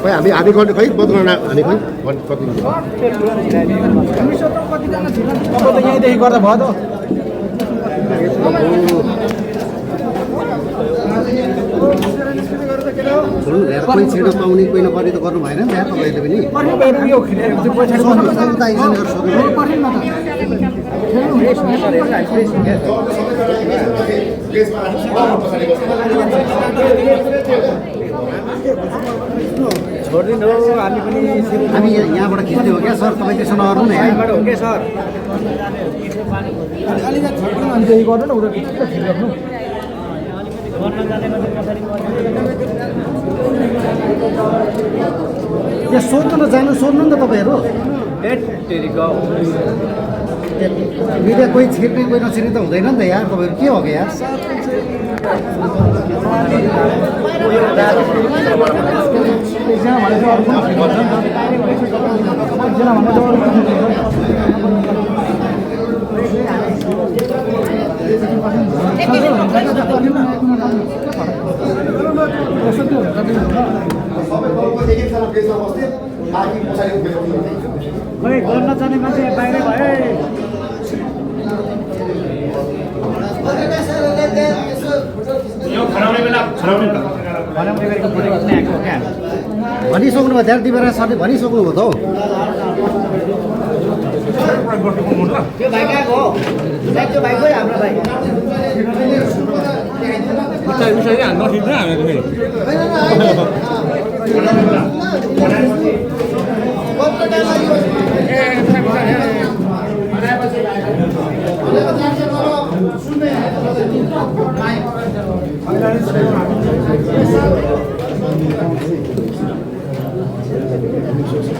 हामी गर्ने खै बदलाउन हामी खै कति यहीँदेखि गर्दा भयो त कोही छिटो पाउने कोही नपर्ने त गर्नु भएन नि त तपाईँले छोडिदिनु हामी पनि हामी यहाँबाट खिच्ने हो क्या सर तपाईँ त्यसो नगर्नु न यहाँबाट हो क्या सर अलिकति छोडिदिनु अनि त्यही गर्नु न उता खिचिराख्नु यहाँ सोध्नु न जानु सोध्नु नि त तपाईँहरू मिडिया कोही छिर्ने कोही नछिर्ने त हुँदैन नि त यार तपाईँहरू के हो क्या खोइ गर्न जाने मान्छे बाहिरै भयो भनिसक्नु भयो त्यहाँ तिमीहरू सरले भनिसक्नु भयो त हौ त्यो भाइ कहाँको हो त्यो भाइ खोइ हाम्रो भाइ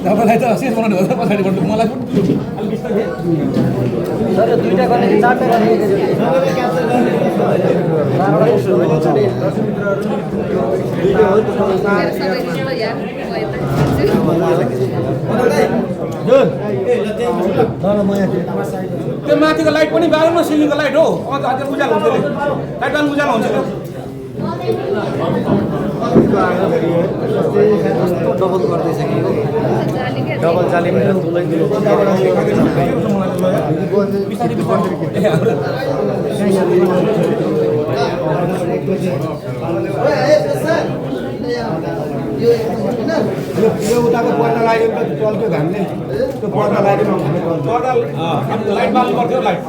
तपाईँलाई त सेट बनाउनु हो त पछाडि गर्नु मलाई सर दुईटा गर्ने कि चारवटा गर्ने त्यो माथिको लाइट पनि बाल्नु सिलिङको लाइट हो अझ उज्यालो हुन्छ लाइट बाल्नु उज्यालो हुन्छ त्यो डबल गर्दैछ कि डबल जाली पनि ठुलै ठुलो यो उताको पर्दा लाग्यो चल्क्यो घामले त्यो पर्दा लाग्यो लाइट बाल्नु पर्थ्यो लाइट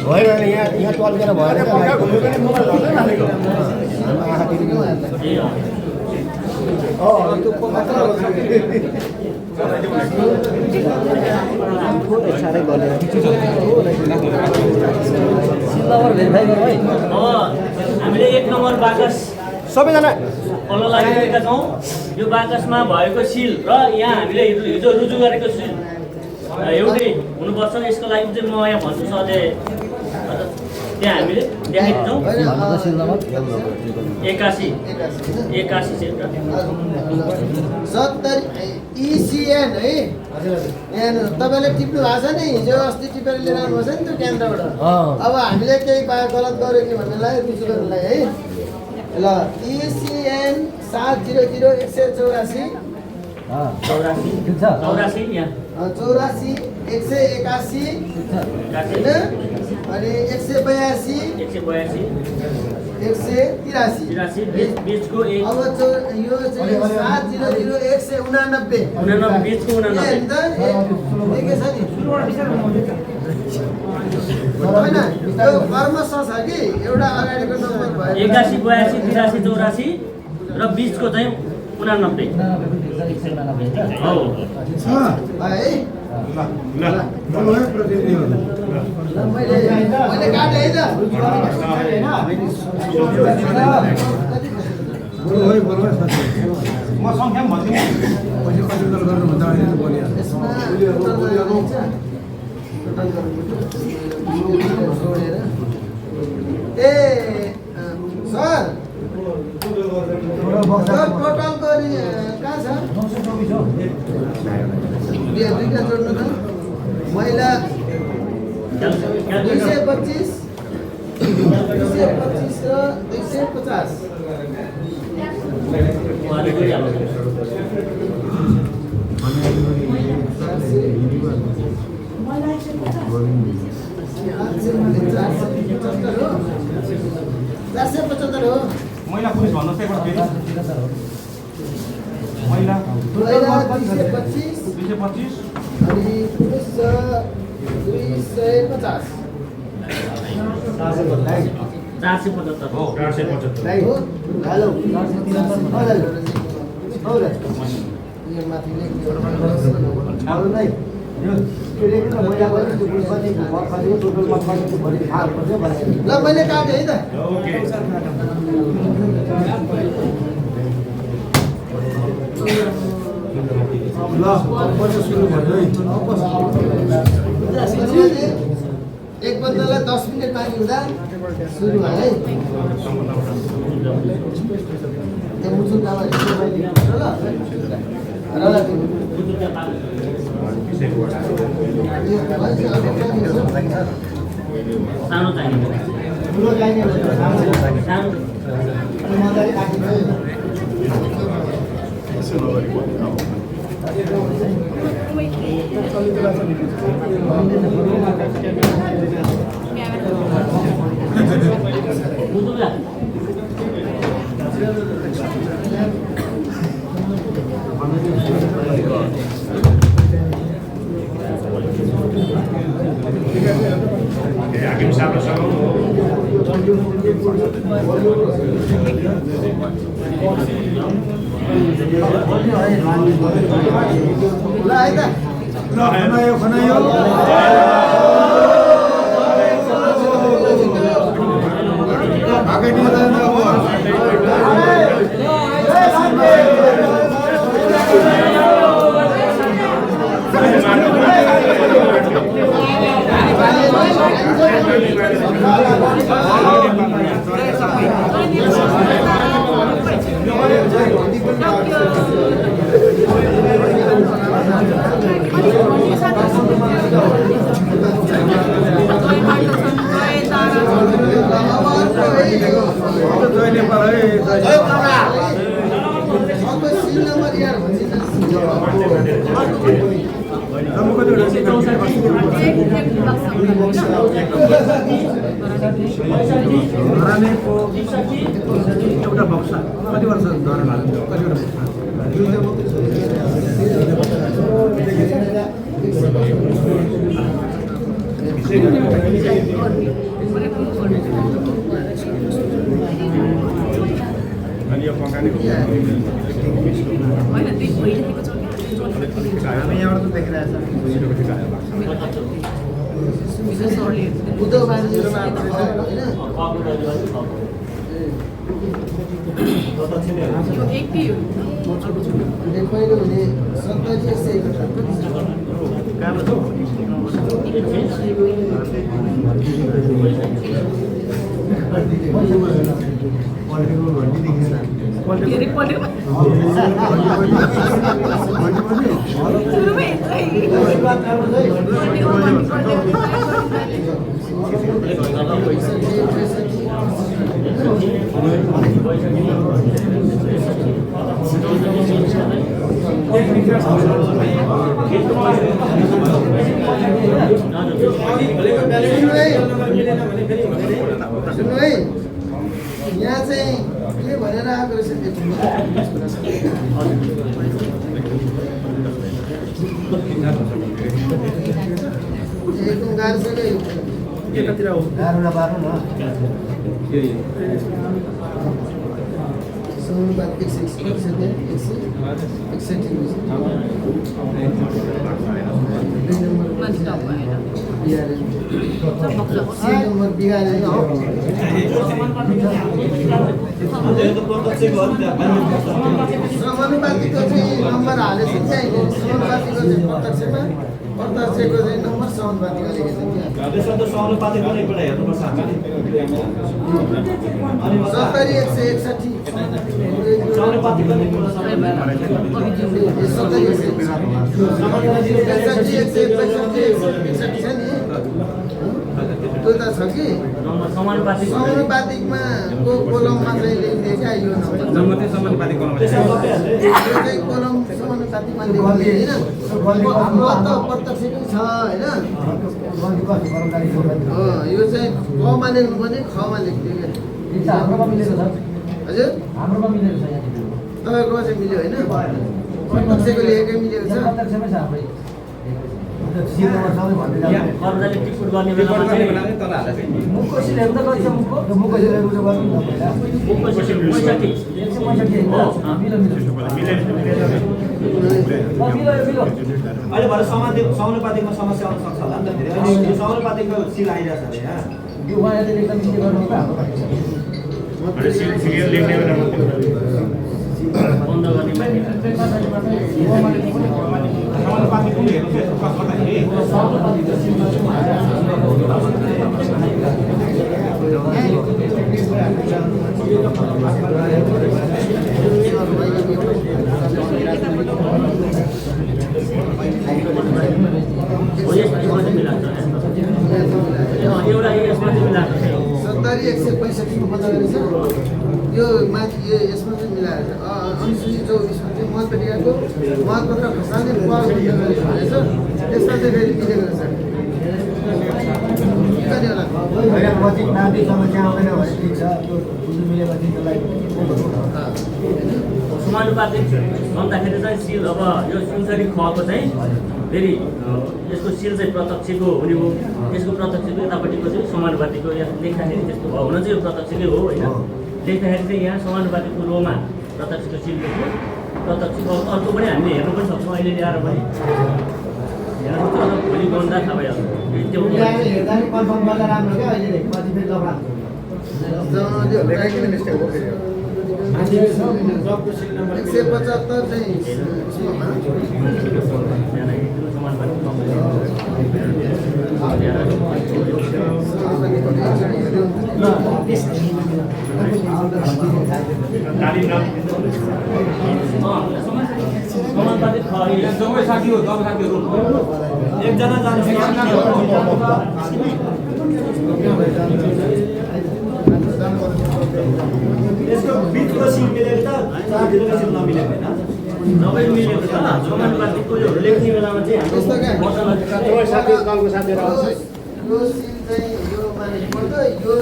भयो भने यहाँ टल्केर भएर साह्रै गरेर सिल्भर भेरिफाई गरौँ है हामीले 1 नम्बर बाकस सबैजना फलो लगाइरहेका छौँ यो बाकसमा भएको सिल र यहाँ हामीले हिजो रुजु गरेको सिल एउटै हुनुपर्छ। यसको लागि चाहिँ म यहाँ भन्छु सरले त्यहाँ हामीले देखाइदिन्छौँ 81 सेन्टर 70 ECN है यहाँ तपाईँले टिप्नु भएको छ नि हिजो अस्ति टिपेर लिएर आउनुभएको छ नि त्यो केन्द्रबाट अब हामीले केही गलत गऱ्यो कि भन्नेलाई त्यसो गर्नलाई है ल ECN 700 84 यहाँ 84 181 होइन अनि 182 183 बीचको एक अब यो चाहिँ 700 189 बीचको 89 देखेछ नि होइन त्यो कर्मश छ कि एउटा अगाडिको नम्बर भयो 81 82 83 84 र बीचको चाहिँ 89 हो है मैले काटेँ है त म सङ्ख्या पनि ए सर टोटलको कहाँ छ दुईटा जोड्नु त महिला 225 र 250 475 हो महिला पुरुष भन्नुहोस् एकपल्ट फेरि महिला 225 225 अनि पुरुष 250 475 हो 475 हो हेलो यो माथि लेख्नु ल मैले काटेँ है त एक बन्दालाई 10 मिनट बाँकी हुँदा सुरु भयो है त्यो मुसुल कामा सानो चाहिने सानो बुझ्नुला हाकिम साहबसँग ल है त खनायो एउटा बक्सा कति वर्ष धर्म हामी यहाँबाट त देखिरहेछ बुद्धो बानीहरुमा होइन पहिलो हुने 70 100 सुन्नु है यहाँ चाहिँ के भनेर आएको रहेछ एकदम गाह्रोसँगै गाह्रो नपार्नु न समानुपात 161 नम्बर बिगारे समानुपातिको चाहिँ नम्बर हालेछ चाहिँ समानुपातिको चाहिँ प्रत्यक्षमा प्रत्यक्षको चाहिँ नम्बर समानुपातिको लेखेछ त्यसमा त समानुपातिक पनि एकपल्ट हेर्नुपर्छ हामीले 70 161 समानुपातिक पनि एकपल्ट त्यो त छ कि समानुपातिक समानुपातिकमा को कोलममा चाहिँ लेखिदिए क्या यो नम्बर जम्मा समानुपातिक गर्नु यो चाहिँ कोलम समानुपातिकमा लेखिदिए होइन त प्रत्यक्षकै छ होइन यो चाहिँ कमा लेख्नु पनि खमा लेखिदियो क्या हजुर तपाईँकोमा चाहिँ मिल्यो होइन प्रत्यक्षको लेखेकै मिलेको छ कर्मचारी टिकट गर्ने बेलामा चाहिँ मुखको सिलेको त कति छ मुखको सिलेको छ मुखको सिलेको 65 हो अहिले भएर समानुपातिकमा समस्या आउन सक्छ होला नि त फेरि अहिले यो समानुपातिकको सिल आइरहेछ अरे यहाँ यो उहाँले एकदम मिले गर्नु बन्द गर्ने बानी समानुपातिक पनि हेर्नु फोकस गर्दाखेरि एउटा यसमा चाहिँ मिलाएको छ 70 165 को पत्ता गरेछ यो माथि यो यसमा चाहिँ मिलाएर अनुसूची 24 मा चाहिँ मतपत्रिकाको मतपत्र खसाल्ने पावर भनेछ त्यसमा चाहिँ फेरि मिलेको रहेछ कति होला होइन पछि नाति समस्या आउँदैन भने ठिक छ त्यो बुझ्नु मिलेपछि त्यसलाई समानुपातिक भन्दाखेरि चाहिँ सिल अब यो सुनसरी खको चाहिँ फेरि यसको सिल चाहिँ प्रत्यक्षको हुने हो यसको प्रत्यक्षको यतापट्टिको चाहिँ समानुपातिकको यहाँ लेख्दाखेरि त्यस्तो भयो हुन चाहिँ यो प्रत्यक्षकै हो होइन लेख्दाखेरि चाहिँ यहाँ समानुपातिकको रोमा प्रत्यक्षको सिल लेख्नु प्रत्यक्षको अर्को पनि हामीले हेर्नु पनि सक्छौँ अहिले ल्याएर पनि हेर्न सक्छौँ भोलि गर्दा थाहा भइहाल्छ त्यो हेर्दा नि कन्फर्म गर्दा राम्रो क्या अहिले पछि फेरि लफडा जबको सिल नम्बर 175 चाहिँ सबै साथी हो दब साथीहरू एकजना जानुहोस् यसको बिचको सिल मिलेको त चारतिरको सिल नमिलेको होइन सबै मिलेको छ समानुपातिकको यो लेख्ने बेलामा चाहिँ हाम्रो यो सिल चाहिँ यो माने पर्दा यो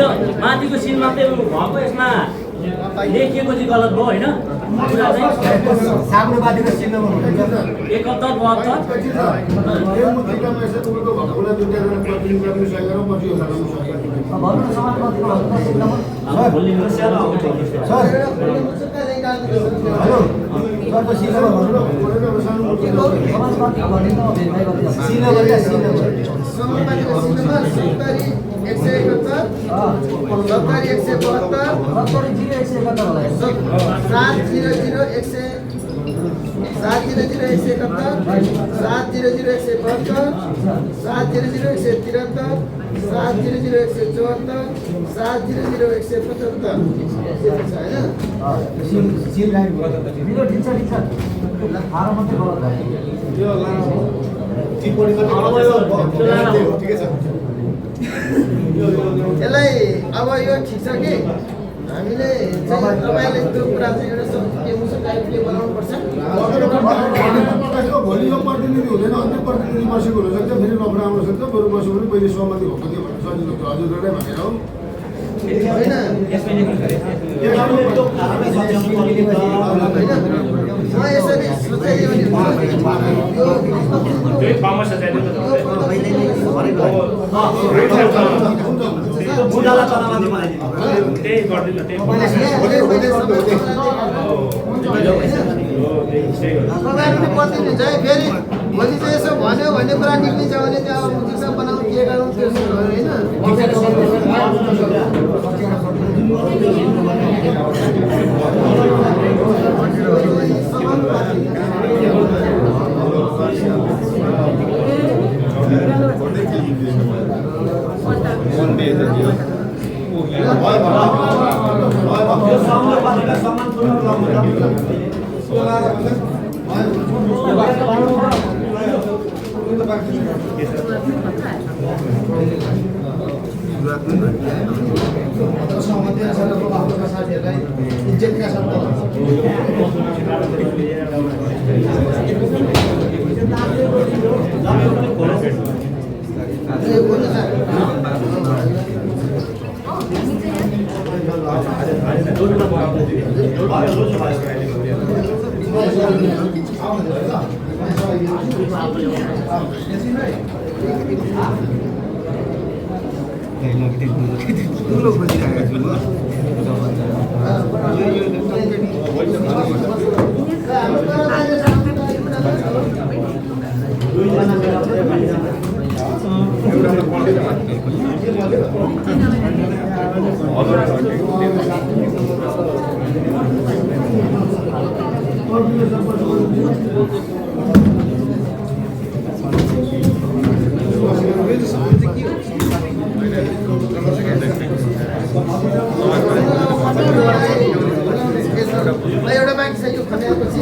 यो माथिको सिल मात्रै भएको यसमा लेखिएको चाहिँ गलत भयो होइन कुरा चाहिँ सामानुपातिको सिल नम्बर हुन्छ 71 72 सर हेलो समानुपातिको सिलमा 70 यसलाई अब यो ठिक छ कि हामीले चाहिँ तपाईँले त्यो कुरा चाहिँ एउटा टाइपले बनाउनु पर्छ। भोलि यो प्रतिनिधि हुँदैन अन्य प्रतिनिधि बसेको हुनसक्छ फेरि नपरा आउन सक्छ बरु बस्यो भने पहिले सहमति भएको थियो भने सजिलो थियो हजुरले भनेर हो म यसरी सोचेँ तपाईँहरू प्रतिनिधि चाहिँ फेरि भोलि चाहिँ यसो भन्यो भन्ने कुरा निक्लिन्छ भने त्यहाँ मुखिसा बनाउनु के गरौँ त्यसो होइन। एउटा मान्छे चाहिँ यो खन्याएपछि